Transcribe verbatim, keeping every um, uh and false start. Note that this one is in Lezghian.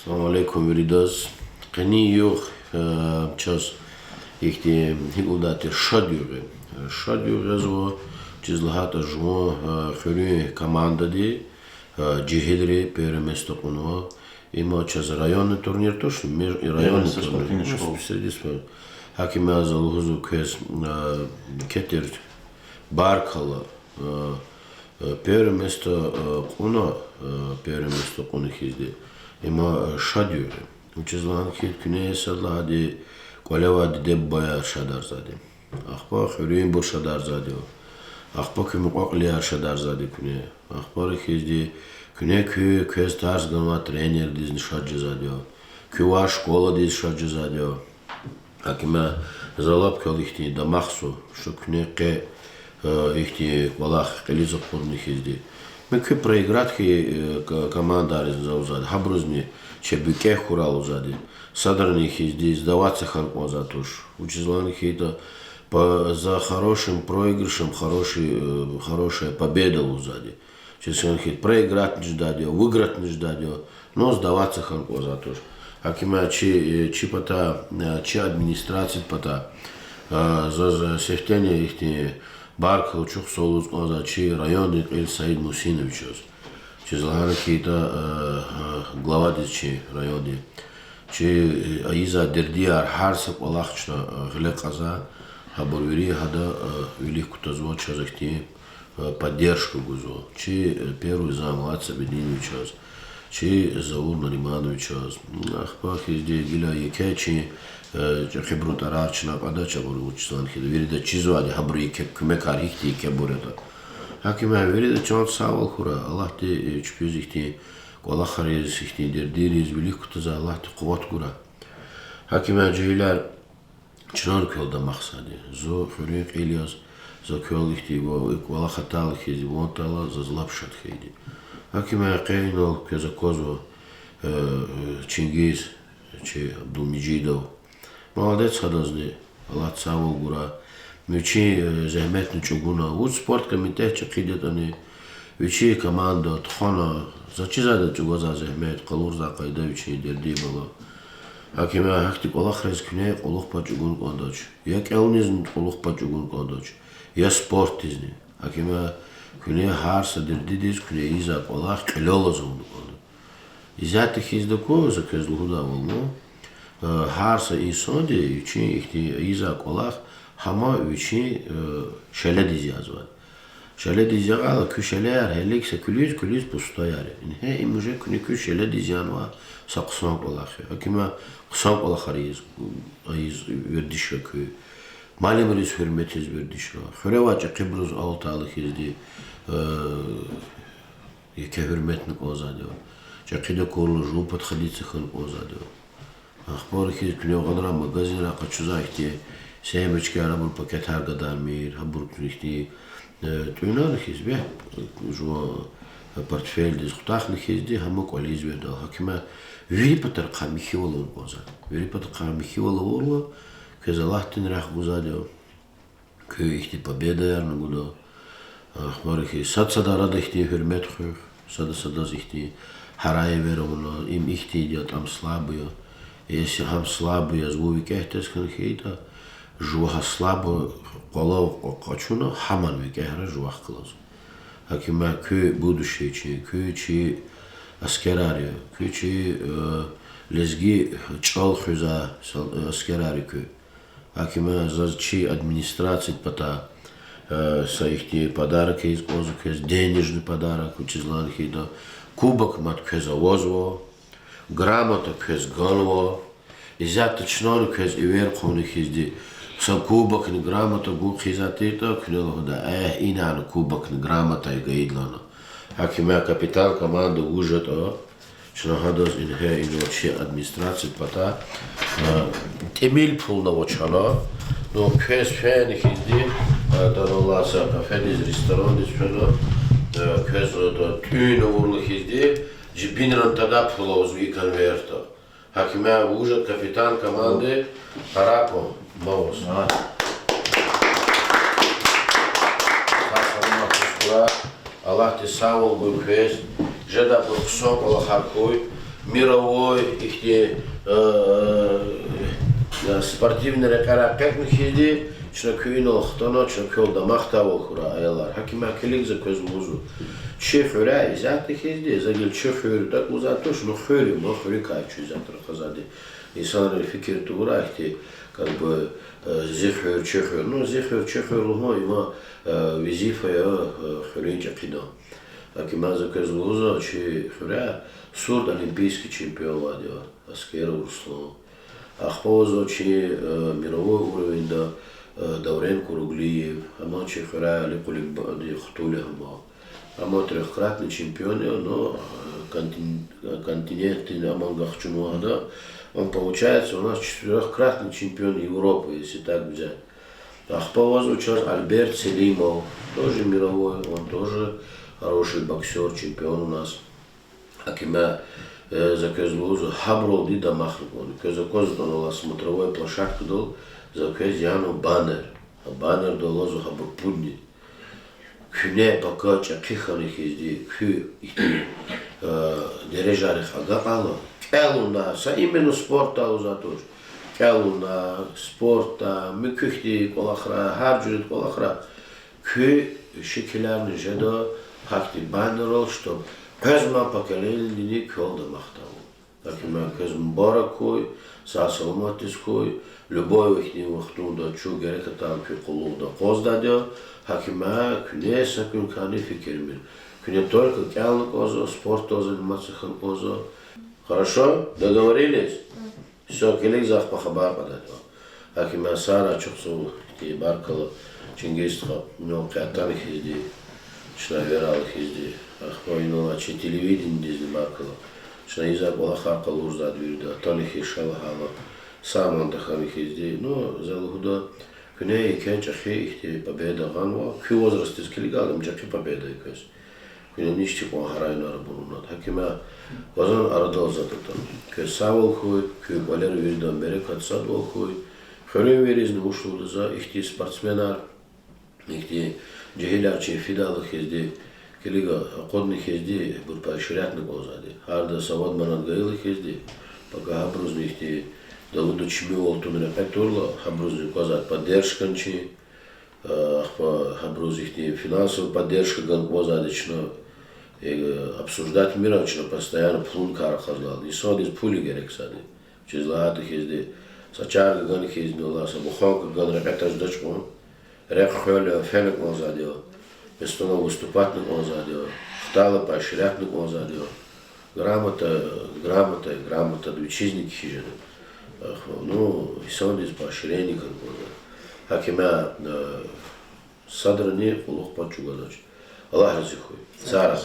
Салам алейкум виридаз. Къенин югъ, э, чаз ихьтин гьикӀ лугьудайди тир, шад югъ я. Э, шад югъ язва, чиз лагьайтӀа жуван, э, хуьруьн командади, э, жегьилри первое место кьунва. Има чаз районный турнир туш, меж-, районный турнир. Среди спорт-, среди спорт. ГьакӀ я, за лугьузва квез, э, кетир баркалла, э, э, первое место, э, кьуна, э, первое место кьуна хьизди. Има, э, шад югъ я. Вучиз лагьана хьи, куьне сад лагьайди кӀвале авай диде-бубаяр шадарзавайди. Ахпа хуьруьнбур шадарзавайди я. Ахпа куь мукьва-кьилияр шадарзавайди куьне. Ахпа хьизди куьне куь, квез тарс ганвай тренердизни шад жезвайди я. Куь вай школадиз шад жезвайди я. ГьакӀ я, за лап квел ихьтин дамахзава, что куьне къе, э, ихьтин кӀвалах кьилиз акъудна хьизди. Муькуь проиграть хьайи, э, к-, командаризни за лугьузвайди, гьабурузни чеб викӀегь хьурай лугьузвайди. Садрани хьизди сдаваться хьана кӀанзавай туш. Вучиз лагьана хьайитӀа, по-, за хорошим проигрышем хороший, э, хорошая победа лугьузвайди. Честно говоря, проигратьни жедайди я, выигратьни жедайди я, но сдаваться хьана кӀанзавай туш. ГьакӀ я, чи, э, чи патай, э, чи администрациядин патай, э, заз сифтени ихьтин баркалла, чухсагъул лугьуз кӀанзава чи райондин кьил Саид Мусиновичаз. Чиз лагьана хьайитӀа, э, э, главадиз чи райондин. Чи, э, ийизвай дердияр, гьар са кӀвалах чна, э, гъиле кьазва, гьабур вири гьада, э, вилик кутазва, чаз ахьтин, э, поддержка гузва. Чи, э, первый зам Вацабединовичаз, чи Заур Наримановичаз. Ахпа хьизди гила еке чи, э, чӀехибурун тӀварар чна кьадач, абур вучиз лагьана хьи, вирида чизвайди, гьабурун еке куьмекар гьихьтин екебур ятӀа. ГьакӀ я, вирида чандин сагъвал хьурай, Аллагьди, э, чпиз ихьтин кӀвалахриз, ихьтин дердийриз вилик кутазвай Аллагьди къуват гурай. ГьакӀ я, жегьилар, чнани квел дамахзавайди. Зун хуьруьн кьил яз, за квел ихьтин ва-, кӀвалах атайла хьиз, ван атайла, заз лап шад хьайиди. ГьакӀ я, къе инал квез аквазва, э, э, Чингиз, чи Абдулмежидов. Молодец гьадазни, Аллагьди сагъвал гурай. Вичин, э, зегьметни чӀугуна. Вуч спорт комитет чӀехиди ятӀани, вичин команда тухвана, заз чизвайди чӀугвазвай зегьмет, къалурзавай къайда, вичин дерди-бала. ГьакӀ я, гьахьтин кӀвалахриз куьне кьулухъ пад чӀугуна кӀандач. Я кӀелунизни кьулухъ пад чӀугуна кӀандач, я спортдизни. ГьакӀ я, куьне гьар са дердидиз куьне ийизвай кӀвалах кьилел алаз авуна кӀанда. Исятда хьиз аквазва, за квез лугьудайвал, ну, э, гьар са инсанди вичин ихьтин ийизвай кӀвалах гьам вичин, э, шеледиз язва. Шеледиз ягъайла, куь шелеяр гьелелиг са куьлуьз, куьлуьз пустаяр я. Ингье им уже куьне куь шеледиз янавай са хъсан кӀвалах я. ГьакӀ я, хъсан кӀвалахар ийиз, ийиз вердишра куь. Муаллимриз гьуьрметиз вердишра. Хуьре авай чӀехибуруз алтайла хьизди, э, еке гьуьрметни кӀанзавайди я. ЧӀехиди акурла жув подходиться хьана кӀанзавайди я. Ахпа хьиз куьне гъанра магазинра къачузвай ихьтин семечкаяр, абур пакетар гадармир, гьабур куьне ихьтин, э, тӀуьнарна хьиз, ве, жуван, э, портфелдиз хутахна хьизди, гьам кӀвализ вердал. ГьакӀ я, вири патарихъай михьивал авун кӀанзавайди. Вири патарихъай михьивал авурла, квез Аллагьдин рехъ гузвайди я. Куь ихьтин победаярни гуда. Ахпа хьиз сад садан арада ихьтин гьуьрмет хуьх, сада садаз ихьтин гьарай-эвер авуна, им ихьтинди я, ам слабый я. Если гьам слабый яз вун викӀегь тез хьана хьайитӀа, жува гьа слабый къвалав къа-, къачуна, гьамни викӀегьра жувахъ галаз. ГьакӀ я, куь будущее чи, куь чи аскерар я, куь чи, э, лезги чӀал хуьзвай сал-, аскерар я куь. ГьакӀ я, заз чи администрациядин патай, э, са ихьтин подарок ийиз кӀанзава квез, денежный подарок, вучиз лагьана хьайитӀа, кубок мад квез авазва, грамота квез ганва, исятда чнани квез эвер хъувуна хьизди, са кубокни грамота гун хъийизвай тиртӀа, куьне лугьуда: э, инани кубокни грамотани гайид лагьана. ГьакӀ я, капитан команды вуж ятӀа, чна гьадаз ингье, инал чи администрациядин патай, э, тӀимил пулни авач гьана, но квез фена хьизди, э, даналлаз са кафедиз, ресторандиз фена, э, квез, э, тӀуьн авурла хьизди, жибинран тада пул авазва и конвертда. ГьакӀ я, вуж ятӀа, капитан команды, пара кван, маваз. Са саламат туш, бура. Аллагьди сагъвал гуй квез. Жедайбур хъсан кӀвалахар хьуй. Мировой ихьтин, э, э, спортивный рекьерай экъечӀна хьизди, чна куьн инал хтана, чна квел дамахдайвал хьурай, аялар. Гьакимай килигза квез лугьузва. Чи хуьряй исятда хьизди, за гила чи хуьр тӀакӀ лугьузвайди туш, ну хуьр я, ма хуьруькай чуьз ятра хазади. Инсанри фикир тавурай ихьтин, как бы, э, зи хуьр, чи хуьр. Ну, зи хуьр, чи хуьр лугьун, има, э, везифа я, э, хуьруьн чӀехидан. Гьакимай за квез лугьузва, чи хуьряй сурд олимпийский чемпион авайди я, Аскеров Руслан. Ахпа авазва чи, э, мировой уровеньда, э, Даврен Куруглиев, амма чи хуьряй Али Кулибади хтул я гьама. Амма трёхкратный чемпион я, но, э, контин-, континентдин аман гахчунвайда. Он, получается, у нас четырёхкратный чемпион Европы, если так взять. Ахпа авазва чаз Альберт Селимов, тоже мировой, он тоже хороший боксёр, чемпион у нас. Гьакимай, э, за квез лугьузва, гьабуралди дамахна кӀанда. Квез аквазватӀани, ала смотровой площадкадал за квез янава баннер. А баннерда лугьузва гьабур пудни. Куьне пака чӀехи хьана хьизди, куь ихьтин, э, дережайрихъ агакьайла, кӀелунай, са именно спортдай лугьузвайди туш, кӀелунай, спортдай, муькуь ихьтин кӀвалахрай, гьар жуьредин кӀвалахрай, куь шикиларни жеда гьахьтин баннерал, чтоб къвезмай поколениедини квел дамахдайвал. Гьакимай квез мубарак хьуй, сагъ-саламатдиз хьуй, любой ихьтин вахтунда чун герек атайла куь къуллугъда акъваздайди я, гьакимай куьне са куьнкайни фикирмир. Куьне только кӀелна кӀанзава, спортдал заниматься хьана кӀанзава. Хорошо? Договорились? Всё, килигза, ахпа хабар кьадайла. Гьакимай сагърай, чухсагъул, ихьтин баркалла, Чингиз стха, ну, къе атана хьизди, чна верал хьизди, ахпа инал чи телевидениедизни баркалла. Чна ийизвай кӀвалахар къалурзавайди вирида, атана хьиз ша лагьайла, сагъ-аман тахьана хьизди. Ну, за лугьуда, куьне еке чӀехи ихьтин победа гъанва, куь возрастдиз килигайла, ам чӀехи победа я квез. Куьне нич тикьван гьарайнар абурунад. Гьакимай, вазан арадал затӀ атана. Квез сагъвал хьуй, куь кӀвалера виридан берекат, садвал хьуй. Хуьруьнвийризни вуч лугьуда за, ихьтин спортсменар, ихьтин жегьилар чи фидайла хьизди, килига, акъудна хьизди, ибур поощрятьна кӀанзавайди. Гьарда савад-манад гайила хьизди, пака гьабурузни ихьтин далуда чимивал туна рекье турла, гьабурузни кӀанзавайди поддержкани чи, ахпа гьабуруз ихьтин финансовый поддержка гана кӀанзавайди чна, э, обсуждать мийиран чна постоянно пулункай рахазвайла. Инсандиз пул герек сад я. Вучиз лагьайтӀа хьизди, са чарга гана хьизни, валлагь, са буханка гана рекье таз жедач кьван, рехъ хвена, фена кӀанзавайди я, бес атана выступатьна кӀанзавайди я, хтайла поощрятьна кӀанзавайди я. Грамота, грамота, грамота вичизни кхьиз жеда. Ахпа, ну, инсандиз поощрение гана кӀанда. Гьакимай, э, садрани кьулухъ пад чӀугвадач. Аллагь рази хьуй. Сагърай.